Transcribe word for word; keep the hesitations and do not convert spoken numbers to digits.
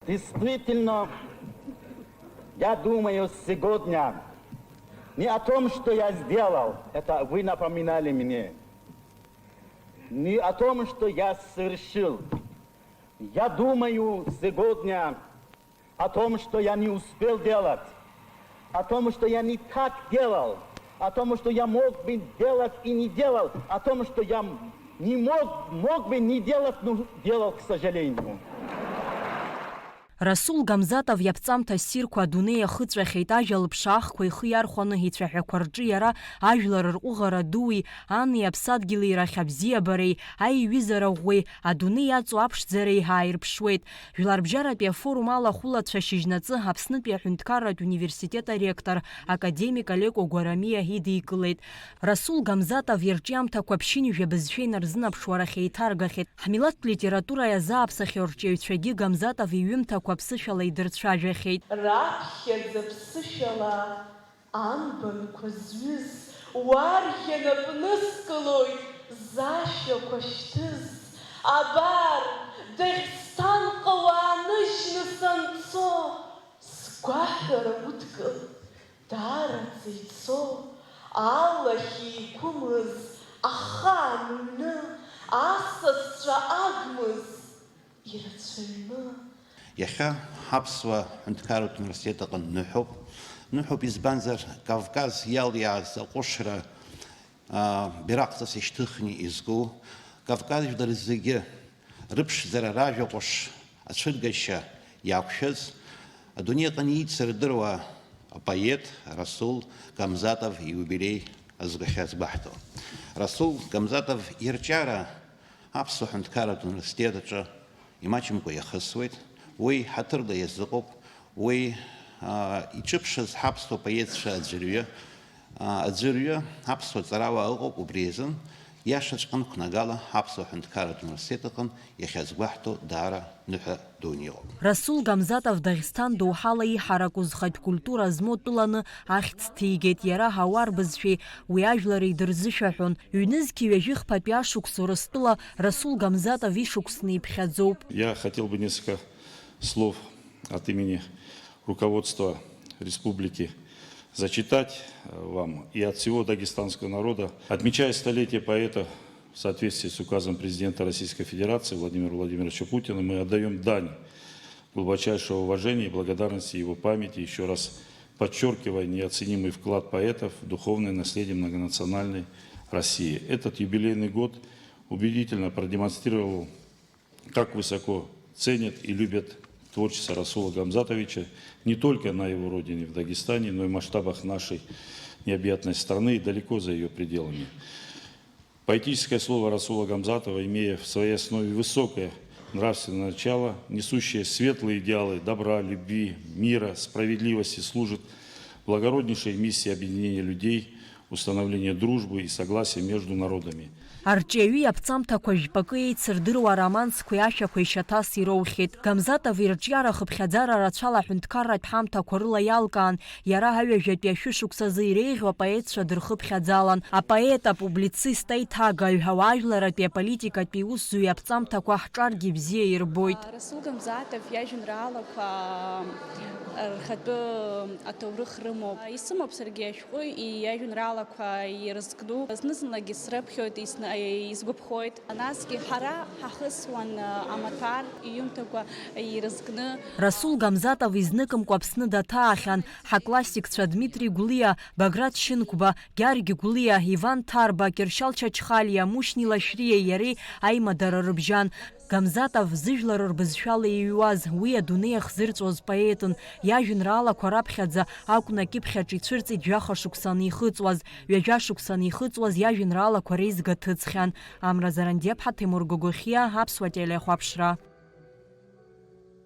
Действительно, я думаю сегодня не о том, что я сделал, это вы напоминали мне, не о том, что я совершил. Я думаю сегодня о том, что я не успел делать, о том, что я не так делал, о том, что я мог бы делать и не делал, о том, что я не мог, мог бы не делать, но делал, к сожалению. Расул Гамзатов иаԥҵамҭа ссирқәа адунеи иахыҵәахьеит, ажәа лыԥшаахқәа ихы иархәаны ицәаҳәақәа рҿы иара ажәлар рҟәыӷара дуи, ани аԥсадгьыли рахь абзиабареи, аиҩызара ӷәӷәеи, адунеи иаҵоу аԥшӡареи ааирԥшуеит. Жәларбжьаратәи афорум алахәылацәа шьыжьнаҵы Аԥснытәи аҳәынҭқарратә университет аректор, академик Алеко Гәарамиа идикылеит. Расул Гамзатов ирҿиамҭақәа ԥшьынҩажәа бызшәа инарзынаԥшуа рахь еиҭаргахьеит. Ҳмилаҭтә литература иазааԥсахьоу рҿиаҩцәагьы Гамзатов иҩымҭақәа ԥсышәала идырцәажәахьеит. Раԥхьаӡа ԥсышәала анбанқәа зҩыз, уарӷьа нап нызкылоит зашәақәа шьҭыз. Абар, Дагьсҭанҟа уааныжьны санцо, сгәаҳәара удкыл. Даараӡа ицо, алахь еиқәымыз, ахаан ҩны, асасцәа агмыз ирацәаҩны. Иахьа ҳаԥсуа ҳәынҭқарратә университет аҟны ныҳәоуп. Ныҳәоуп, избанзар, Кавказ иалиааз аҟәышра бираҟҵас ишьҭыхны изку, Кавказ жәлар зегьы рыԥшӡара, ражәа ҟәыш ацәыргашьа иақәшәаз, адунеи аҟны иицырдыруа апоет Расул Гамзатов ииубилеи азгәахьазгәаҳҭо. Расул Гамзатов ирҿиара Аԥсуа Ҳәынҭқарратә Университет аҿы имаҷымкәа иахысуеит, уи ҳаҭырла иазыҟоуп, уи иҿыԥшыз ҳаԥсуа поетцәа аӡәырҩы, аӡәырҩы аԥсуа ҵарауаа ыҟоуп, убри азын, иашаҵәҟьан қәнагала ҳаԥсуа ҳәынҭқарратә университет аҟын иахьазгәаҳҭо даара ныҳәа дуны иҟоуп. Расул Гамзатов Дагьсҭан доуҳала иҳараку зхатә культура змоу тәыланы ахьӡ ҭигеит, иара ауаа рбызшәеи уи ажәлари дырзышәаҳәон. Ҩнызқьи ҩажәи хԥатәи ашықәс Урыстәыла Расул Гамзатов ишықәсны иԥхьаӡоуп. Я хотел бы несколько слов от имени руководства республики зачитать вам и от всего дагестанского народа. Отмечая столетие поэта в соответствии с указом президента Российской Федерации Владимира Владимировича Путина, мы отдаём дань глубочайшего уважения и благодарности его памяти, ещё раз подчёркивая неоценимый вклад поэтов в духовное наследие многонациональной России. Этот юбилейный год убедительно продемонстрировал, как высоко ценят и любят творчество Расула Гамзатовича не только на его родине, в Дагестане, но и в масштабах нашей необъятной страны и далеко за её пределами. Поэтическое слово Расула Гамзатова, имея в своей основе высокое нравственное начало, несущее светлые идеалы добра, любви, мира, справедливости, служит благороднейшей миссии объединения людей, установления дружбы и согласия между народами. Арҿиаҩы иаԥҵамҭақәа жәпакы еицырдыруа аромансқәеи ашәақәеи шьаҭас ироухьеит. Гамзатов ирҿиара хыԥхьаӡара рацәала аҳәынҭқарратә ҳамҭақәа рыла иалкаан, иара аҩажәатәи ашәышықәсазы иреиӷьу апоетцәа дырхыԥхьаӡалан. Апоет, апублицист, аиҭагаҩ, ауаажәларратәи аполитикатәи усзуҩ иаԥҵамҭақәа ҳҿаргьы бзиа ирбоит. Расул Гамзатов иажәеинраалақәа рхатәы аҭоурых рымоуп. Исымоуп саргьы ашәҟәы иажәеинраалақәа ирызкну. Зны-зынлагьы срыԥхьоит, исны-, исгәаԥхоит. Насгьы ҳара ҳахысуан амаҭәар иҩымҭақәа ирызкны. Расул Гамзатов изныкымкәа Аԥсны даҭаахьан. Ҳаклассикцәа Дмитри Гәлиа, Баграт Шьынқәба, Гьаргь Гәлиа, Иван Ҭарба, Кьыршьал Чачхалиа, Мушьни Лашәриеи иареи аимадара рыбжьан. Гамзатов зыжәлар рбызшәала иҩуаз, уи адунеи ахзырҵәоз поетын. Иажәеинраалақәа раԥхьаӡа акәны акьыԥхь аҿы ицәырҵит жәаха шықәса анихыҵуаз, ҩажәа шықәса анихыҵуаз иажәеинраалақәа реизга ҭыҵхьан. Амра Зарандиаԥҳа, Ҭемур Гогохиа, Аԥсуа телехәаԥшра.